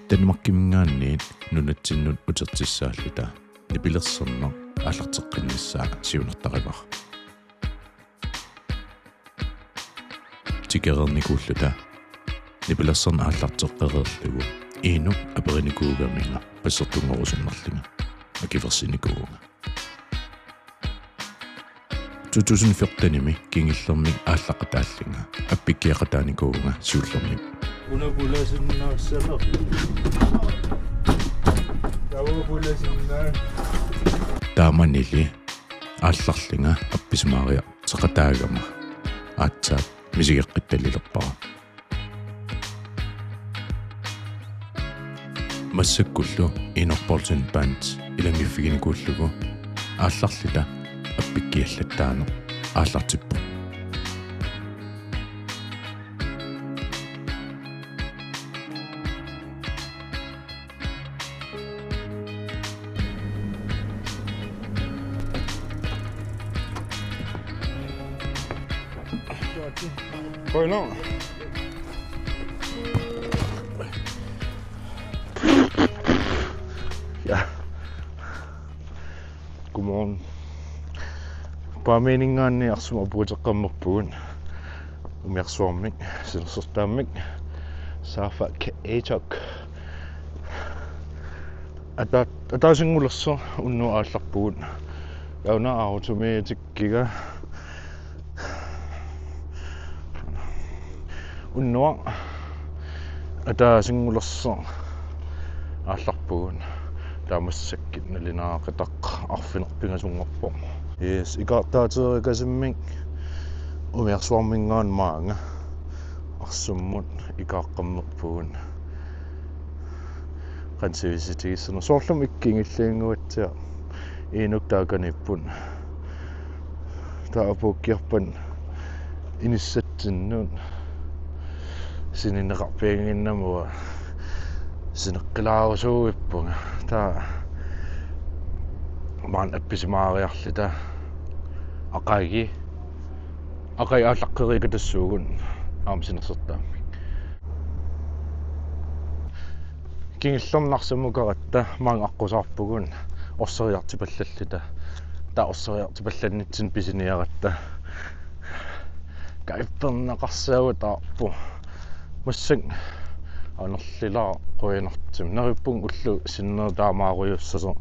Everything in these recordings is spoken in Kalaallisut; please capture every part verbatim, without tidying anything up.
Danmarkiminngaanniit nunatsinnut utertissaalluta nipilersorneq aallarteqqinnissaa siunertarivara. Tikereernikuulluta nipilersorneq aallarteqqereerlugu Inuk aperinikuugaminga passertunngorusunnerlunga akuersinikuuvunga. To tusind fjortenimi kingullermik aallaqqataallunga appikkiaqataanikuuvunga siullermik. Una pulasinnaassaneq. Taava pulasinnaassaneq. Taamanili aallarlunga appisimaariartoqataagama aatsaat misigeqqittallilerpara. Massakkullu Inuk Poulsen Band ilannguffiginikuullugu aallarluta appikkiallattaaneq aallartippoq. Qujanaq. Ja. Godmorgen. Paamiuninngaanniit arsuma apuuteqqammerpugut. Umiarsuarmik, sinersortaammik. Safa K A Talk. Ata-, ataasinngulersoq unnuaq aallarpugut. Una automatikkiga. Unnuaq ataasinngulersoq aallarpugut. Taava massakkut nalunaaqutaq arfineq-pingasunngorpoq. Yes, ikaartaateerikasimmik umiarsuarminngaanniit maanga arsummut ikaaqqammerpugut. Qansivisitigissanersoq soorlumi ikki ingilliannguatsiaq Inuk taakaniipput. Taava apuukkiarpat inissatsinnut sininneqarpiannginnamut sineqqilaarusuuippunga. Taava maani appisimaariarluta aqagu, aqagu aallaqqeriikkatassuugut aamma sinersortaammik. Kingullermik arsamukaratta maanga aqqusaarpugut orseriartupallalluta. Taava orseriartupallannitsinni pisiniaratta. Kaa ipperneqassagutta aappu. Massakkut anerlilaaq qujanartumik. Neriuppunga ulloq sinnera taamaarujussuusoq.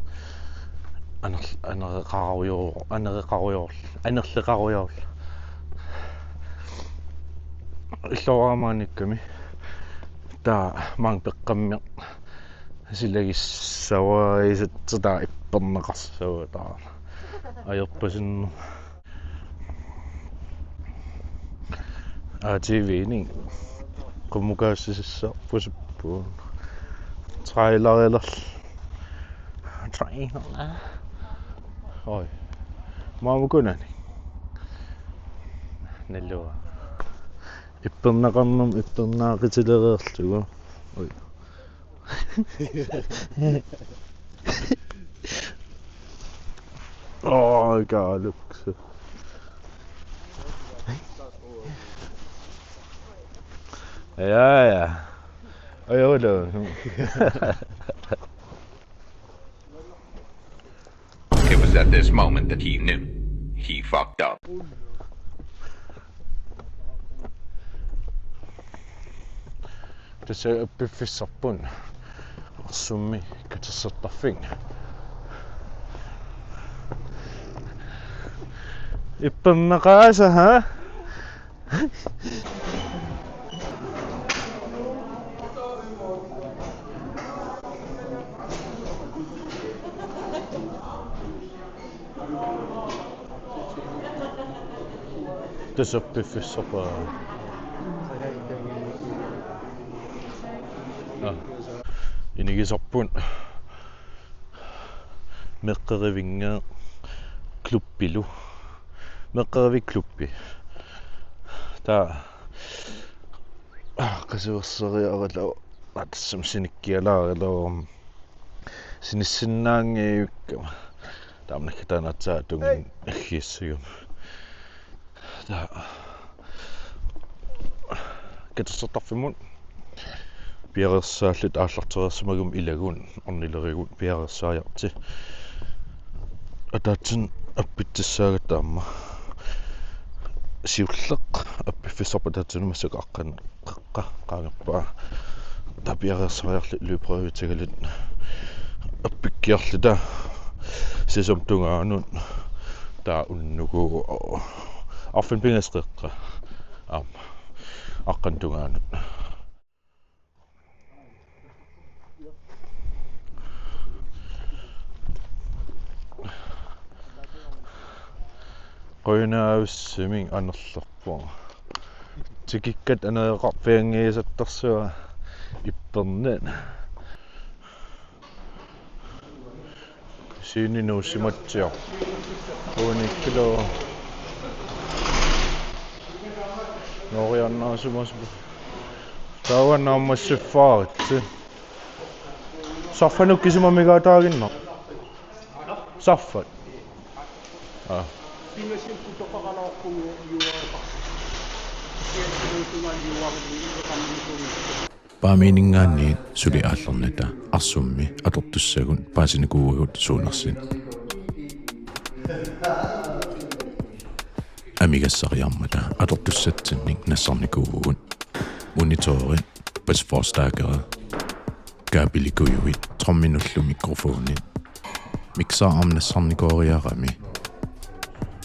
Aner-, anereqarujoor-, anereqarujoor-, anerleqarujoorlunga. Illoraamaanikkami. Taava maanga peqqammeq silagissavaa isatsataa ipperneqassagutta. Ajorpasinnermik. A T V-nik qummukaassisassaarput suppuun. Trailerilerl. Trailer. Oj. Maamukunani. Nalua. Ipperneqarnermik ippernaaqutilereerlugu. Oj. Åh, gaalukse. Ja, ja. Og jeg vil lave. It was at this moment that he knew. He fucked up. Tassa piffissarput arsummi katersortarfik. Ipperneqaasa, ha? Tassa piffissarput. Ah. Inigisarput. Meqqerivinnga klubbilu. Meqqeriviit klubbi. Taava. Ah, qasuerseriaralua. Atsam sinikkialaaralua. Sinissinnaanngikkama. Taama nakkataanatsaa tunngin aggiassagama. Taava. Katersortarfimmut. P Piareersaalluta aallartereersimaguma ilagut ornilerigut piareersaajarti. Ataatsimut appitsissaagatta aamma siulleq appiffissarput ataatsimut massakkut aqqaneq-, qeqqa qaangerpaa. Taava piareersaajarluta lydprøvitigaluta appikkiarluta sæsonip tungaanut. Taava unnugu arfineq-pingasut qeqqa aamma aqqaneq-tungaanut. Qujanarsuarmik anerlerpoq. Tikikkatta anereqarpianngisattarsua ippernit. Scenenuussimatsiaq. Uanikkiloo. Nooriannaasimasuma. Taava naammassiffaaritsi. Sarfaq nukisimamigaataaginnaq. Sarfaq. Aa. Paamiuninngaanniit suli aallernata Arsummi atortussagut paasinikuuagut suunersut. Amigassariarmata atortussatsinnik nassarnikuuvugut. Monitorit, basforstærkere, kabelikujuit, tromminullu mikrofonit. Mixer aamma nassarnikooriarami.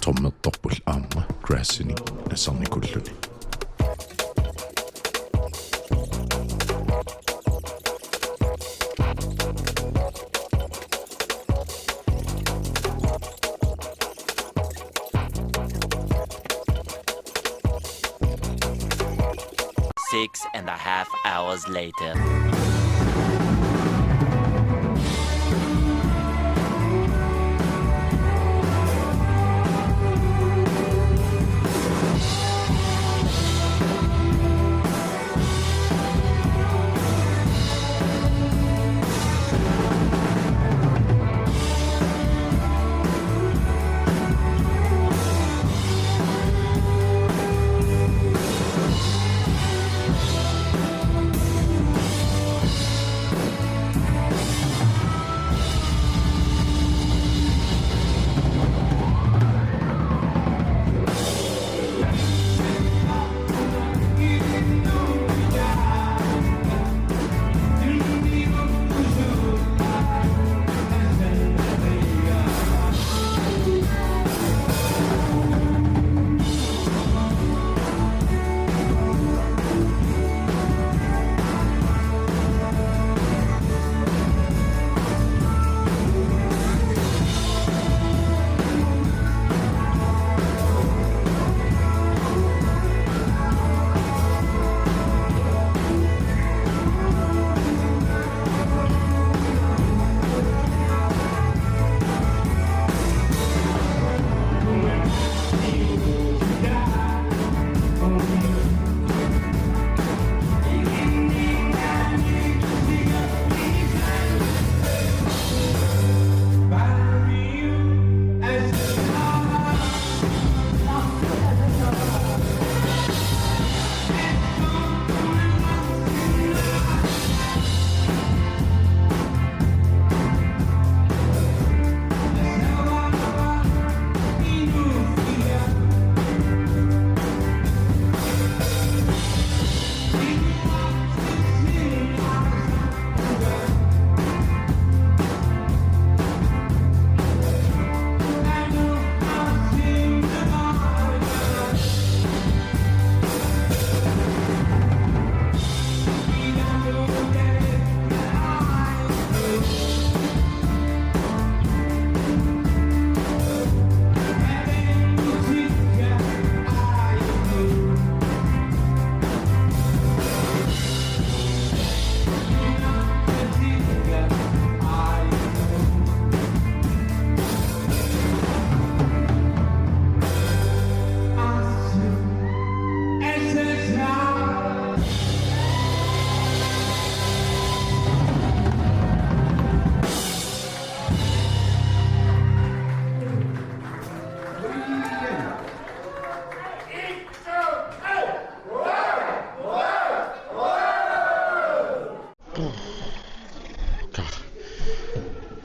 Trommertorpullu aamma crashinik nassarnikuulluni. Six and a half hours later.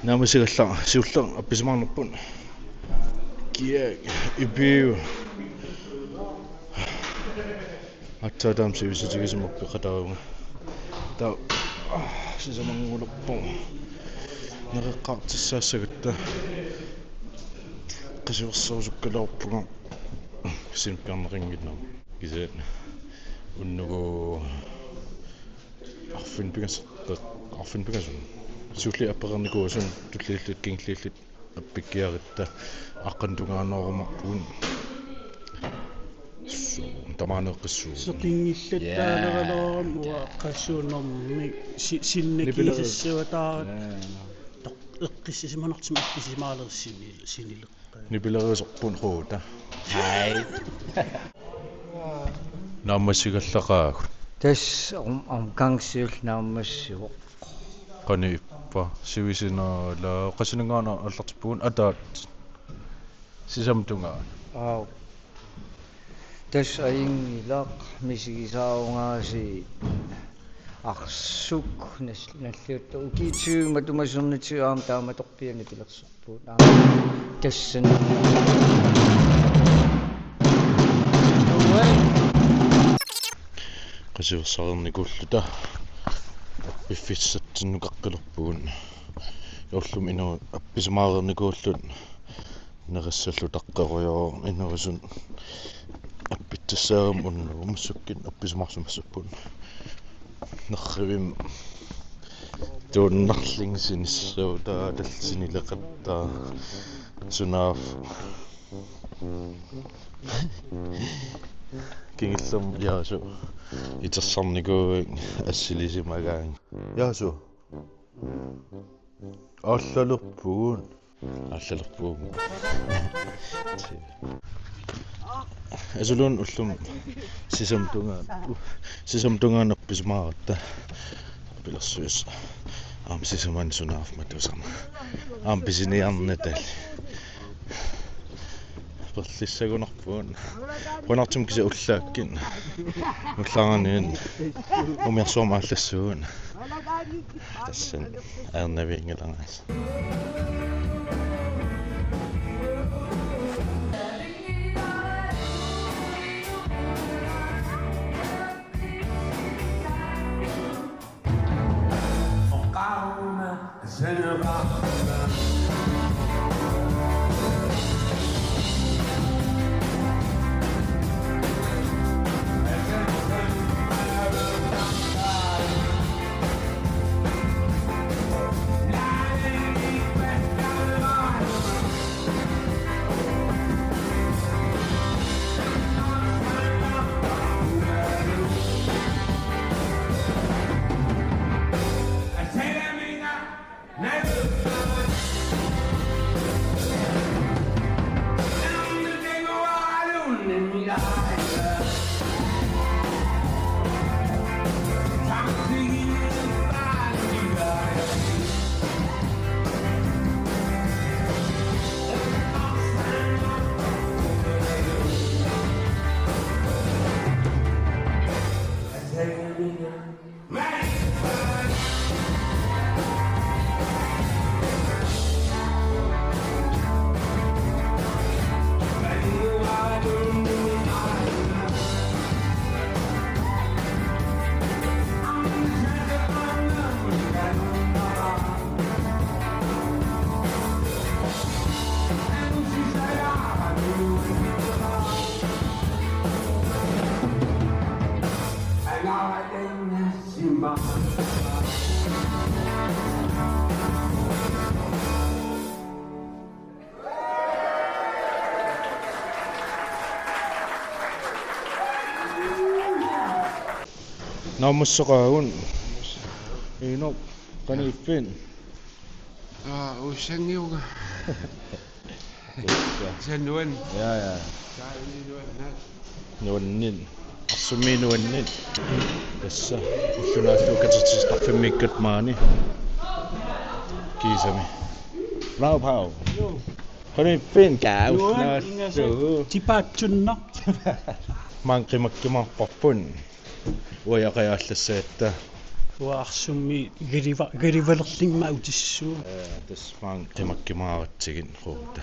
Naammassigallarsi ulloq appisimaarnerput. Kia ipiu. Aatsaat taama sivisutigisumik peqataavunga. Taava sisamanngulerpoq. Nereqqaartissaassagatta. Qisuersaarusukkaluarpunga. Sinippiarneqanngilaq. Kisianni unnugu arfineq-pingasut, arfineq-pingasut. Siulliit appereernikuuagut suut tullillit kingulliit appikkiaratta aqqaneq-tungaanerumaarpugut. Suu, tamaaneeqqissuugut. Seqinngillattaalereerama uanga qasunermi si-, sinnekiisassuataarata. Jaa. Toq-, eqqissisimanartumik appisimaalersini-, sinileq. Nipilerisorput quuta. Hej. Naammassigallaqaagut. Tassa om-, omgangsiulleq naammassivoq. Qanoq ippa? Sivisunerullugu qasuninngaanniit aallartippugut, ataat sisamat tungaanut. Aap. Tassa ajunngilaq, misigisaarungaasiit arsuk nas-, nalliuttoq ukiut tyve matuma siornatigut aamma taamatorpiaq nipilersorpugut. Aamma tassani. Qasuersaarnikuulluta piffissatsinnukaqqilorpugut. Ullumi inuit appisimaareernikuulluta. Nerissallu taqqerujoor inuusut appittussaagami unnugu massakkut appisimaarsimassapput. Nerrivimmi tuunnarlunga sinissuutaata sinileqattaartoq sunaaffa. Kingullermik Jaasu itersarnikuuvugut assilisimagaanni. Jaasu. Aallalerpugut. Aallalerpugut. Asuluunniit ullumi sisamat tungaanut, sisamat tungaanut appisimaaratta. Pilersuis. Aamma sisamani sunaaffa matusama. Aamma pisiniarnatalu. Perlissagunarpugut. Qujanartumik kisianni ullaakkut. Ullaaraniit umiarsuarmi aallassuugut. Tassani ajornaviginngilaarnanga. Naammassaqaagut. Inuk, qanoq ippit? Aa, ussanngiuga. Tassa. Tassa nuan. Ja, ja. Tassa nuan. Nuanniit. Arsummi nuanniit. Tassa. Ullunaallu katersutisarfimmiikkat maani. Kiisami. Naapau. Qanoq ippit? Nuan, naallu. Tipaatsunnaq. Maani qimakkimaarparput. Uagut aallassagatta. Uarsummi igaliva-, igalivalerlingma utissu. Ee, tassa maanga qimakkimaaratsigu quuta.